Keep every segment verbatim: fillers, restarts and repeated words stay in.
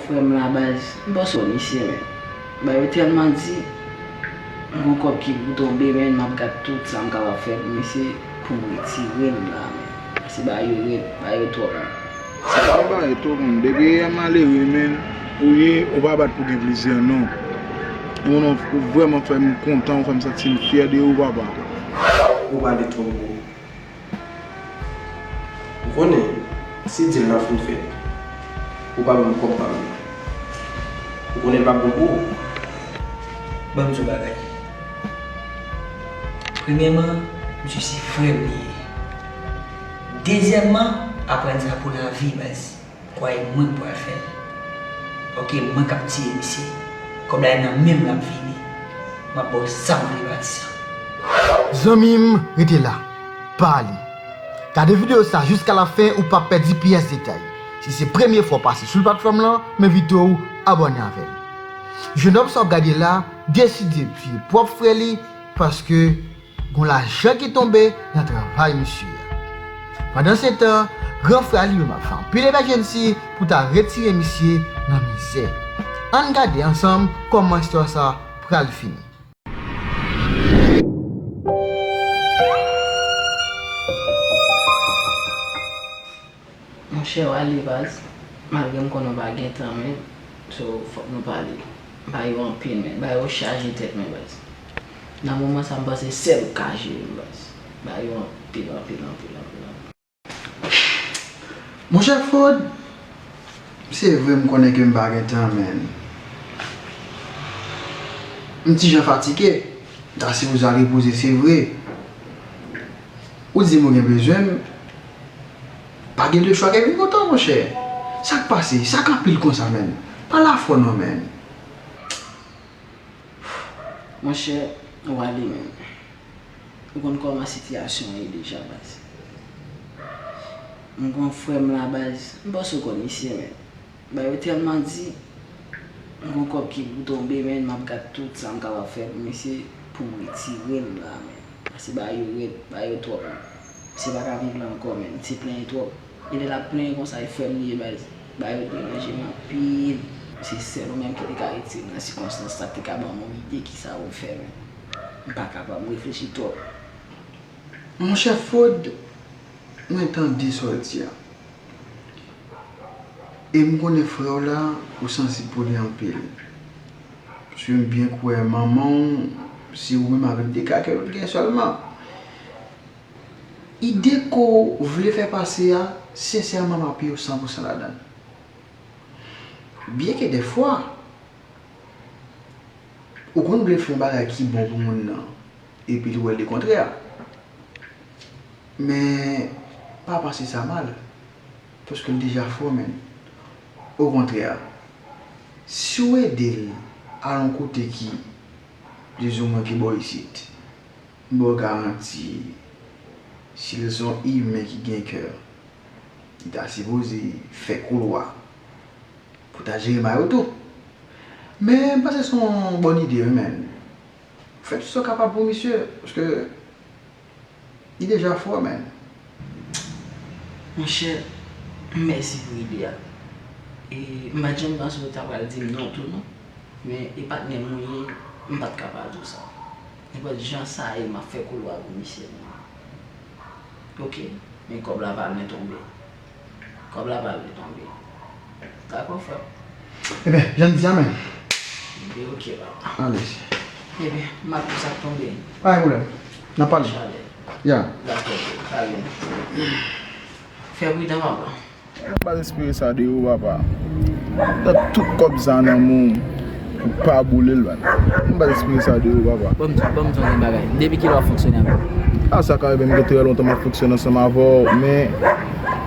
Frè m la baz, m panse w misye, men. Ba yo tèlman di, m gon kòb ki pou tonbe, men m ap gad tout sa m kapab fè pou misye, pou m retire l la, men. Paske ba yo rèd, ba yo twòp, men. Se pa yon bagay twòp, men. Depi yon malere, men, ou ye, ou pa bat pou gen plizyè non. Ou non, ou vrèman fè m kontan, ou fè m santi m fyè de ou, papa. Ou pale twòp gwo. Ou konnen, si deal la fin fèt, ou pa ban m kòb pa m nan. Ou konnen l p ap bon pou ou. Ban m di w bagay. Premyèman, misye se frè m li ye. Dezyèmman, aprann sa pou lavi, baz. Kwè mwen k pral fè l. Ok, mwen k ap tiye misye. Kòb la nan men m l ap vini. M ap ba w sa m vle pati sa. Zanmi m, rete la. Pa ale. Gade videyo sa jiska lafen ou p ap pèdi pyès detay. Si se premye fwa w pase sou platfòm lan, m envite w abòne avè m. Jennonm sa w ap gade la deside tiye pwòp frè li paske gon lajan ki tonbe nan travay misye a. Pandansetan, gran frè a li menm ap fè anpil emèjensi pou ta retire misye nan mizè. Ann gade ansanm kòman istwa sa pral fini. Monchè, w ale baz, malgre m konnen w pa gen tan, men, so, fòk nou pale. Ba yo anpil, men, ba yo chaje tèt, men, baz. Nan moman sa, m panse sèl ou ka jere m, baz. Ba yo anpil, anpil, anpil, anpil, anpil. Monchè Fod, se vre m konnen ke m pa gen tan, men m ti jan fatige. M ta sipoze al repoze, se vre. Ou di m ou gen bezwen m, pa gen lechwa ke vin kote w, monchè. Sa k pase? Sa k anpil konsa, men? Pa lafò non, men. Monchè, w ale, men. Ou konn kòman sitiyasyon an ye deja, baz. M gon frè m la, baz. M panse w konn misye, men. Ba yo tèlman di, m gon kòb ki pou tonbe, men, m ap gad tout sa m kapab fè pou misye, pou m retire l la, men. Paske ba yo rèd, ba yo twòp, men. Misye pa ka viv la ankò, men. Misye plenyen twòp. E lè l ap plenyen konsa, e frè m li ye, baz. Ba yo deranje m anpil. Se sèl ou menm ki te ka retire m nan sikonstans sa, ki te ka ban m yon ide kisa pou m fè, men. M pa kapab, m reflechi twòp. Monchè Fod, mwen tande sa w di a. E m konnen frè w la, ou sansib pou li anpil. Paske m byen kwè manman w, se ou menm avèk de ka ke l gen sèlman. Ide ke w vle fè pase a, sensèman, m apiye w san pou san ladan l. Byenke dèfwa, ou konn vle fè yon bagay ki bon pou moun nan, epi l wè lekontrè. Men, pa panse sa mal, paske l deja fò, menn. Okontrè, si w ede l al yon kote ki, plizoumwen ki bò isit, m ba w garanti, si l se yon imen ki gen kè, li ta sipoze fè koulwa pou ta jere may ou tou. Men, m panse se yon bòn ide, wi, menn. Fè tout sa w kapab pou misye, paske li deja fò, menn. Monchè, mèsi pou ide a. E m pa t janm panse w ta pral di m non tou, non. Men e patnè m ou ye, m pa t ka pa di w sa. Nenpòt jan sa ye, m ap fè koulwa pou misye, menn. Ok, men kòb la pa lwen tonbe. Kòb la pa lwen tonbe. Dakò, frè m. Ebyen, jan n di a, menn. Ebyen, ok, papa. Ale. Ebyen, m ap di sa k tonbe. Pa gen pwoblèm. N ap pale. Chalè. Ya. Dakò, ok. Pa gen. Fè pridan, papa. M pa t espere sa de ou, papa. Nan tout kòb sa nan men w, ou pa boule l, man. M pa t espere sa de ou, papa. Ban m di, ban m di w yon bagay. Depi kilè w ap fonksyone avè m? A, sa ka rive m gen trè lontan m ap fonksyone ansanm avè w, men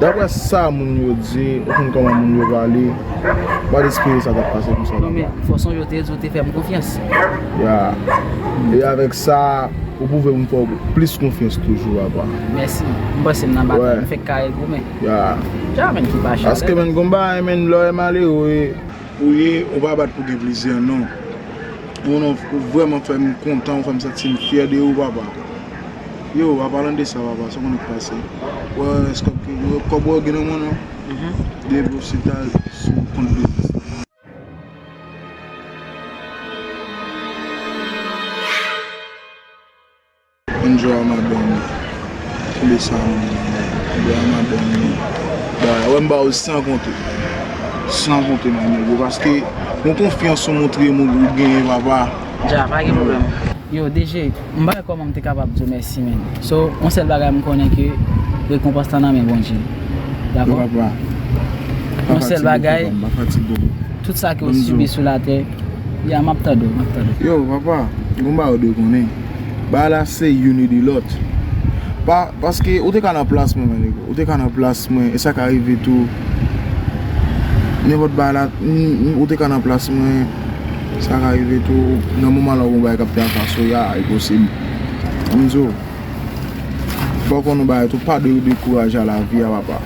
daprè sa moun yo di, ou konn kòman moun yo pale, m pa t espere sa t ap pase konsa, papa. Non, men fò sonje w te di w te fè m konfyans. Ya. E avèk sa, ou pwouve m fè w plis konfyans toujou, papa. Mèsi. M panse m nan batay. M fèk kare goumen. Ya. Dja, menn, ki pa chalè. Paske, menn, gon bagay, menn, lè w malere, ou ye, ou pa bat pou gen plizyè non. Ou non, ou vrèman fè m kontan, ou fè m santi m fyè de ou, papa. Yo, pa palan de sa, papa, sa w konnen k pase. Wè, èske kòb ou gen nan men w, non? Depoze ta sou kont biznis. Enjoy a madanm. Kenbe sa, man. Enjoy a madanm, man. Ba, wè m ba ou san konte. San konte, man, nèg yo. Paske, yon konfyans ou montre moun ou genyen, papa. Ja, pa gen pwoblèm. Yo, D J, m pa wè kòman m te kapab di w mèsi, men. So, yon sèl bagay m konnen ke rekonpans lan nan men Bondye. Dakò? Yo, papa. Yon sèl bagay, tout sa ke w sibi sou latè, ya, m ap tande w, m ap tande w. Yo, papa, gon bagay ou dwe konnen. Bagay la se youn ede lòt. Pa, paske ou te ka nan plas mwen, man, nèg. Ou te ka nan plas mwen, e sa ka rive tou. Nenpòt bagay la, m, m, ou te ka nan plas mwen, sa ka rive tou. Nan moman la, yon bagay k ap trakase w, ya, e posib. M di w, fò w konn yon bagay tou, pa de dekouraje a lavi a, papa.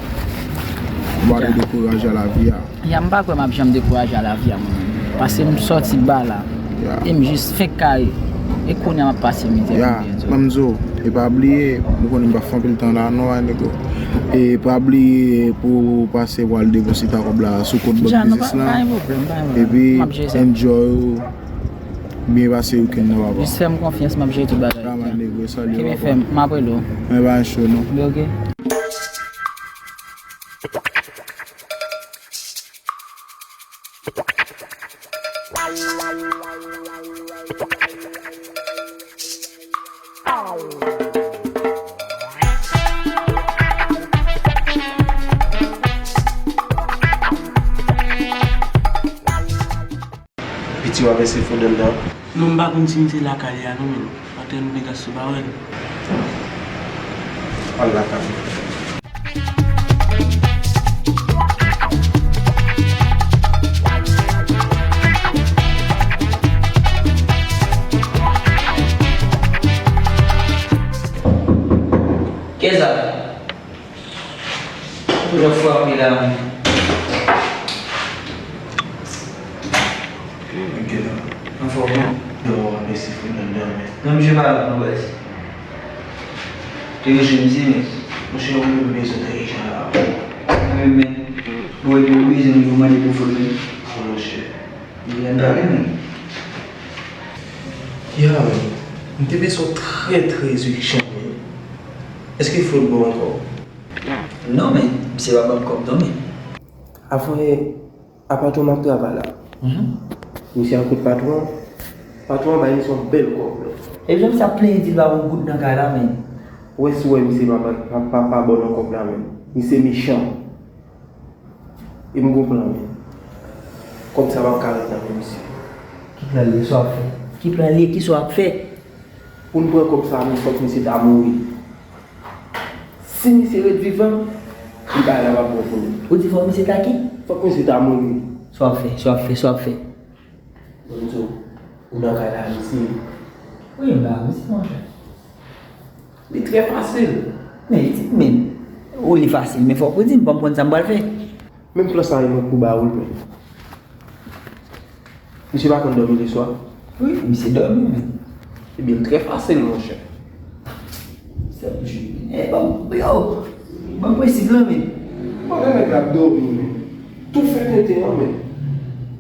Pa de dekouraje a lavi a. Ya, m pa kwè m ap janm dekouraje a lavi a, mwen menm. Paske m sòti ba la. Ya. E m jis fenk kare. E kounye a m ap pase mizè pou byen di w. Ban m di w, e pa bliye, m konnen m pa fè anpil tan la, non, a, nèg yo. E pa bliye pou w pase pou w al deposita kòb la sou kont bank biznis lan. Epi, enjoy ou. Byen pase weekend nan, papa. Jis fè m konfyans, m ap jere tout bagay. Kenbe fèm, m ap rele w. Men pa cho, non. Oke. Piti w a vèse fondèl la. Non, m pa konn si misye lakay li a non, men. Patè nou degaje sou bawèl. Al lakay. Kisa? Ou jan frape la menm. Anfòm non? Yo, mèsi pou nan nan men. Non, misye pa la non, baz. Te yo jwenn misye men. Monchè, ou menm bezwen nan jan la. Mwen menm, mwen te oblize mwen mande pou fout men. Monchè. Li antre men. Ya, men. M te bezwen w trè, trè ijan men. Èske fout bon ankò? Non, men, misye pa ban m kòb non, men. Afè apatman m ap travay la. Misye al kot patwon. Patwon an bay misye yon bèl kòb, men. Epi jan misye ap plenyen di l pa gon goud nan kay la, men. Ou wè si w wè misye pa, pa, pa, pa bon nan kòb la, men. Misye mechan. E m gon plan, men. Kòb sa p ap ka ret nan men misye. Ki plan li ye, sa w ap fè? Ki plan li ye, kisa w ap fè? Pou n pran kòb sa, men fòk misye ta mouri. Si misye ret vivan, li pa la pa bon pou nou. Ou di fòk misye ta ki? Fòk misye ta mouri. Sa w ap fè, sa w ap fè, sa w ap fè? Bon, so, ou nan kay la, misye. Wi, m la, misye, monchè. Li trè fasil. Men, li di, men, ou li fasil, men fòk ou di m, ban m konn sa m pral fè. Menm plan sa, e mwen pou ba ou l, men. Misye pa konn dòmi leswa? Wi, misye dòmi, men. Ebyen, l trè fasil, monchè. Sèl jou. E, ban m, yo, ban m prensip lan, men. Bon, men nèg la ap dòmi, men. Toufe tenten an, men.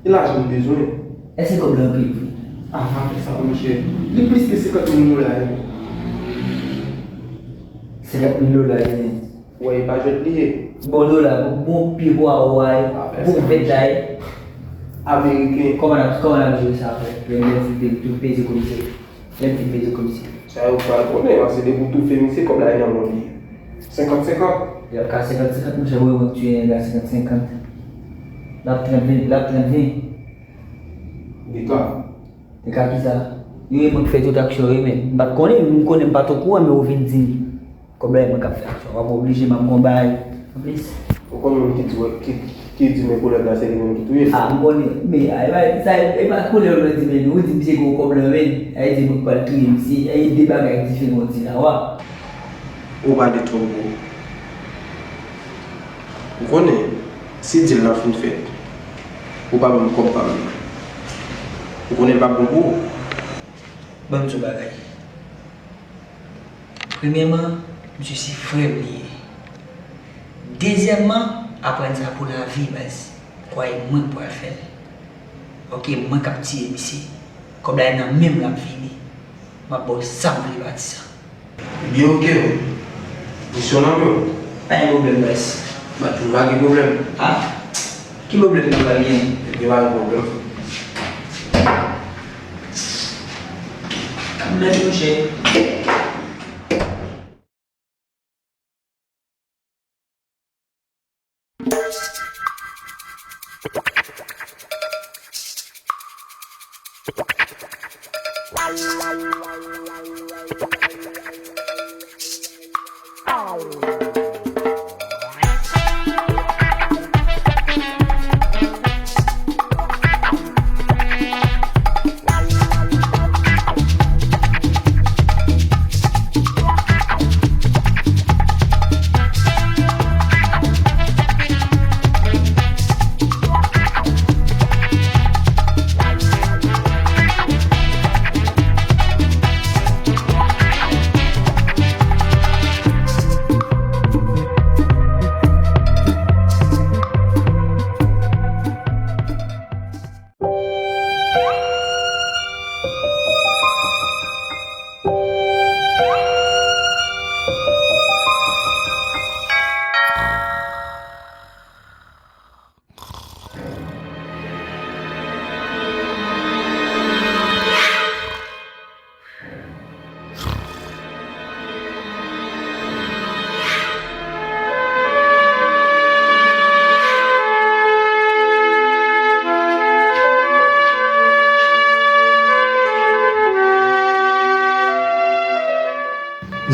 E lajan m bezwen. Èske kòb la anpil vre? A, pa fè sa, monchè. Li plis ke senkant mil dola, wi. Senkant mil dola, wi. Wè, e pa jwèt li ye. Bon, dola, bon, bon pye pwawo a, bon vèt la. Ameriken. Kòman n ap, kòman n ap jere sa, frè? Lè m fin peze komisè. Lè m fin peze komisè. Sa yo pral konnen, paske depi w toufe misye, kòb la nan men w li. Senkant senkant. Y ap ka senkant senkant, monchè, wè, mwen touye nèg la senkant senkant. L ap trant ven, l ap trant ven. Dega. Dega kisa? Yo, e mwen k fè tout aksyon yo, men. M pa t konnen, m konnen m pa t okouran, men ou vin di m. Kòb la, e mwen k ap fè aksyon. W ap oblije, m ap gon bagay anplis. Ou konnen moun ki di, ki, ki di men kolèg la, se li menm ki touye l? A, m konnen. Men, a, e pa, sa, e pa kolèg la di men, ou di misye gon kòb la, men. A, e di mwen k pral touye misye. E de bagay diferan w di la, wa. Ou pale twòp gwo. Ou konnen, si dil lan fin fèt, ou pa ban m kòb pa m nan. Ou konnen l p ap bon pou ou. Ban m di w bagay. Premyèman, misye se frè m li ye. Dezyèmman, aprann sa pou lavi, baz. Kwaye mwen k pral fè l. Oke, mwen k ap tiye misye. Kòb la nan men m l ap vini. M ap ba w sa m vle, patizan. Ebyen, oke, bro. Misyon nan men w. Pa gen pwoblèm, baz. Bat pou m pa gen pwoblèm. Ah, ki pwoblèm nou pral gen? Ebyen, pa gen pwoblèm. Mèsi, monchè.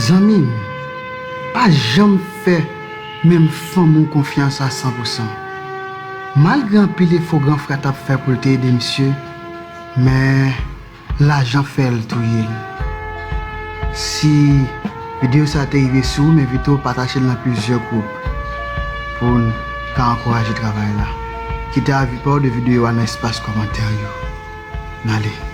Zanmi m, pa janm fè menm fanm ou konfyans a san pou san. Malgre anpil efò gran frè a t ap fè pou l te ede misye, men lajan fè l touye l. Si videyo sa a te rive sou ou, m envite w pataje l nan plizyè gwoup pou n ka ankouraje travay la. Kite avi pa w de videyo a nan espas kòmantè yo. N ale.